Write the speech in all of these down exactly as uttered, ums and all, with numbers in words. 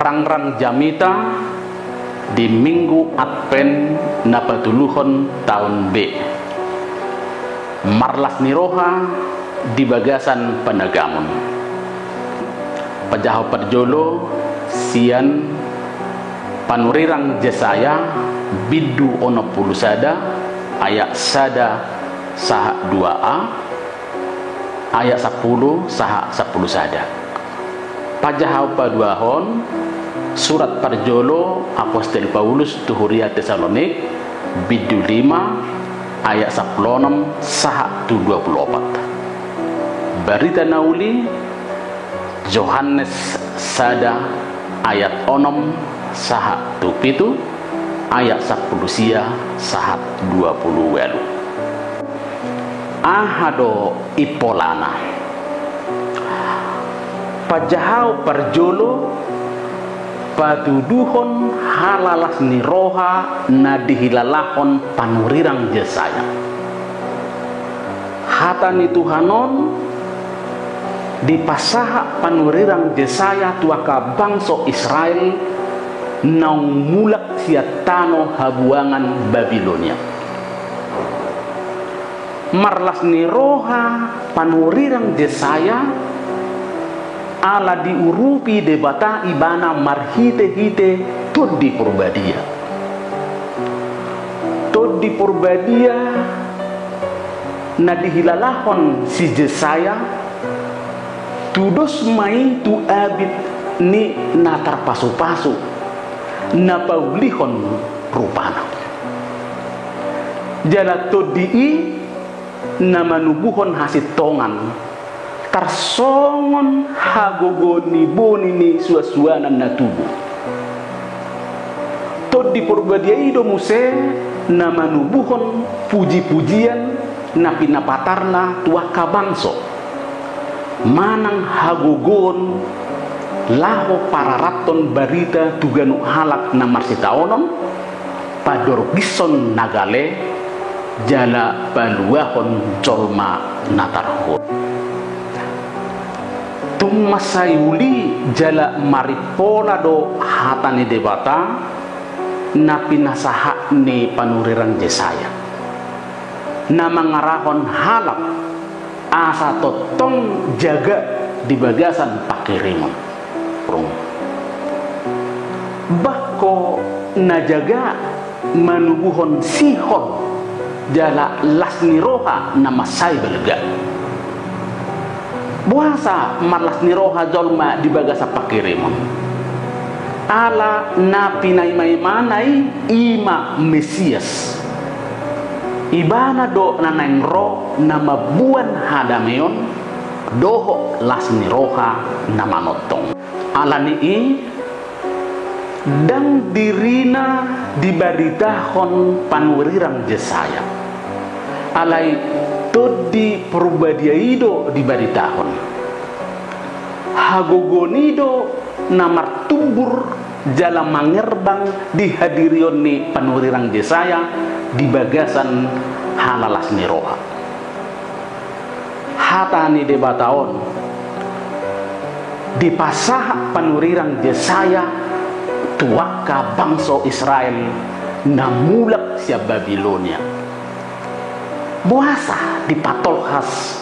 Tangrang jamita di Minggu Advent na patoluhon taon B. Marlas ni roha di bagasan panagamon. Pajaha parjolo sian panurirang Jesaya bindu onom pulu sada, ayat sada sahat dua a, ayat sampulu sahat sampulu sada. Pajaha paduahon surat parjolo apostel Paulus tu huria Tesalonik, bindu lima, ayat sampulu onom sahat tu dua pulu opat. Barita na uli Johannes sada, ayat onom sahat tu pitu, ayat sampulu sia sahat dua pulu ualu. Aha do impolana? Pajaha parjolo, patuduhon halalas ni roha na dihilalahon panurirang Jesaya. Hata ni Tuhan on dipasahat panurirang Jesaya tu angka bangso Israel naung mulak sian tano habuangan Babilonia. Marlas ni roha panurirang Jesaya ala diurupi Debata ibana marhite-hite Tondi Porbadia. Tondi Porbadia na dihilalahon si Jesaya tudos ma i tu abit ni na tarpasu-pasu na paulihon rupana. Jala tondi i na manubuhon hasintongan tarsongon hagogoon ni boni ni suan-suanan na tubu. Tondi Porbadia i do muse na manubuhon puji-pujian na pinapatarna tu angka bangso manang hagogoon laho pararathon barita tu ganup halak na marsitaonon, padorgishon na gale jala paluahon jolma na tarhot. Tung mansai uli jala marimpola do hata ni Debata na pinasahat ni panurirang Jesaya, na mangarahon halak asa tongtong jaga di bagasan pangkirimon. Bah ho na jaga manubuhon sihol jala las ni roha na mansai balga. Boasa marlas ni roha jolma di bagasan pangkirimon? Ala na pinaimaimana i, i ma Mesias. Ibana do na naeng ro na mamboan hadameon dohot las ni roha na manongtong. Ala ni i, ndang dirina dibaritahon panurirang Jesaya. Alai Tondi Porbadia i do dibaritahon. Hagogoon i do na martumbur jala mangerbang di hadirion ni panurirang Jesaya di bagasan halalas ni roha. Hata ni Debata on dipasahat panurirang Jesaya tu angka bangso Israel na mulak sian Babilonia. Boasa dipatolhas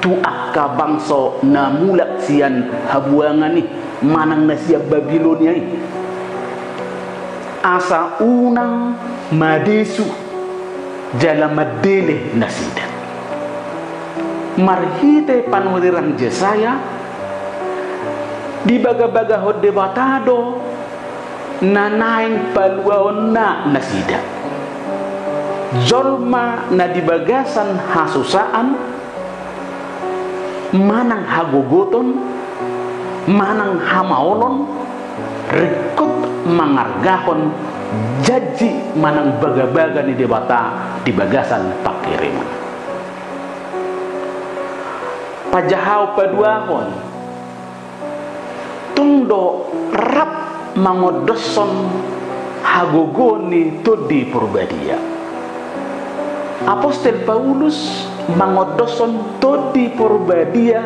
tu angka bangso na mulak sian habuangan i manang na sian Babilonia i? Asa unang madesu jala mandele nasida. Marhite panurirang Jesaya, dibagabagahon Debata do na naeng paluaonna nasida. Jolma na di bagasan hasusaan, manang hagogoton, manang hamaolon, ringkot mangargahon janji manang bagabaga ni Debata di bagasan pangkirimon. Pajahaon paduahon, tung do rap mangondoshon hagogoon ni Tondi Porbadia. Apostel Paulus mangondoshon Tondi Porbadia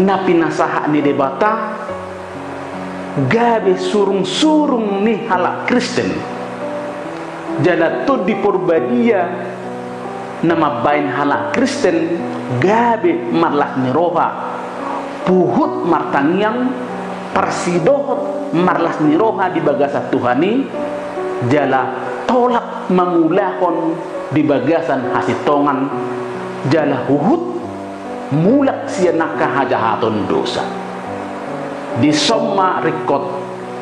na pinasahat ni Debata gabe surung-surung ni halak Kristen. Jala Tondi Porbadia na mambahen halak Kristen gabe marlas ni roha, huhut martangiang, parsidohot marlas ni roha di bagasan Tuhan i, jala tolap mangulahon di bagasan hasintongan, jala huhut mulak sian angka hajahaton dosa. Dison ma ringkot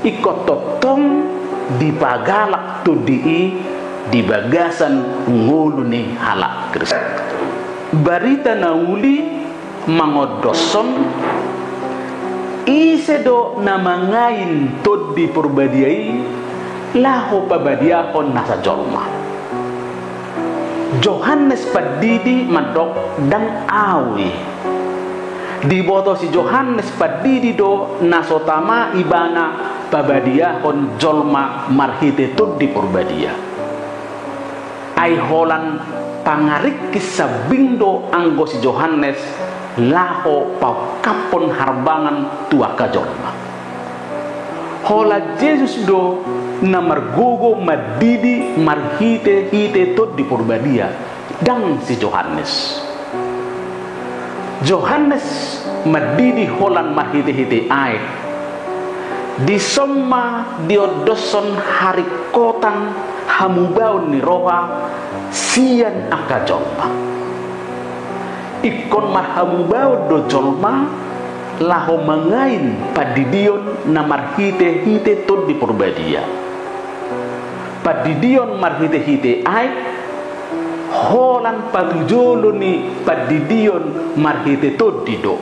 ingkon tongtong dipagalak Tondi i di bagasan ngolu ni halak Kristen. Barita na uli mangondoshon, ise do na mangain Tondi Porbadia i laho pabadiahon nasa jolma. Johannes Pandidi mandok, ndang ahu i. Diboto si Johannes Pandidi do na so tama ibana pabadiahon jolma marhite Tondi Porbadia. Ai holan pangaringkis sambing do anggo si Johannes laho paungkaphon harbangan tu angka jolma. Holan Jesus do na margogo mandidi marhite-hite Tondi Porbadia, ndang si Johannes. Johannes mandidi holan marhite-hite aek. Dison ma diondoshon haringkotan hamubaon ni roha sian angka jolma. Ingkon marhamubaon do jolma laho mangain pandidion na marhite-hite Tondi Porbadia. Pandidion marhite-hite aek, holan patujolo ni pandidion marhite Tondi do,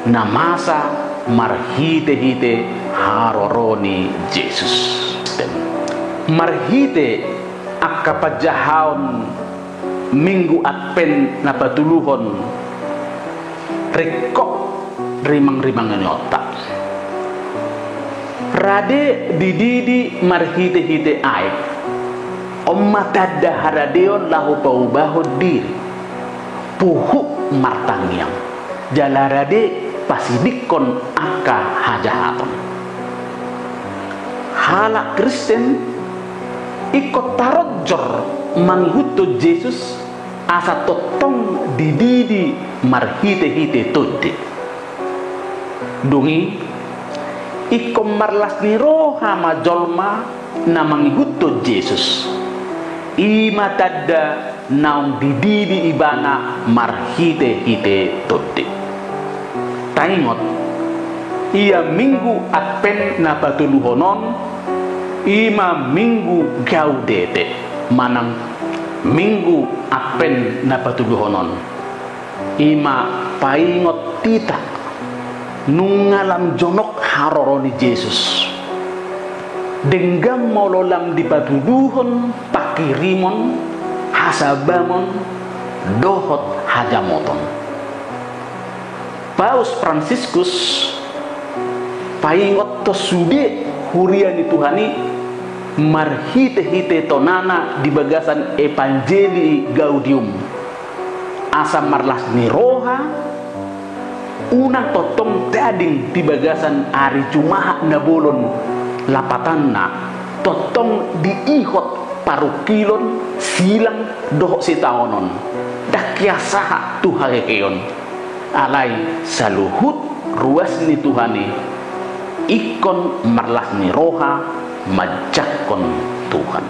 na masa marhite-hite haroro ni Jesus. Marhite angka panjahaon Minggu Advent na patoluhon, ringkot rimang-rimangonta. Rade dididi marhite-hite aek. On ma tanda haradeon laho paubahon diri, huhut martangiang, jala rade pasidingkon angka hajahaton. Halak Kristen ingkon taronjor mangihuthon Jesus asa tongtong dididi marhite-hite Tondi. Dung i, ingkon marlas ni roha ma jolma na mangihuthon Jesus. I ma tanda naung dididi ibana marhite-hite Tondi. Taingot, ia Minggu Advent na patoluhon on, i ma Minggu Gaudete, manang Minggu Advent na patoluhon on. I ma paingot hita nunga lam jonok haroro ni Jesus. Denggan molo lam dipatuduhon pangkirimon, hasabamon, dohot hajamoton. Paus Fransiskus paingothon sude huria ni Tuhan i marhite-hite tonana di bagasan Evangelii Gaudium, asa marlas ni roha, unang tongtong tading di bagasan ari Jumahat na bolon, lapatanna tongtong diihot parungkilon, silang dohot sitaonon, ndang hea sahat tu haheheon. Alai saluhut ruas ni Tuhan i ingkon marlas ni roha manjangkon Tuhan.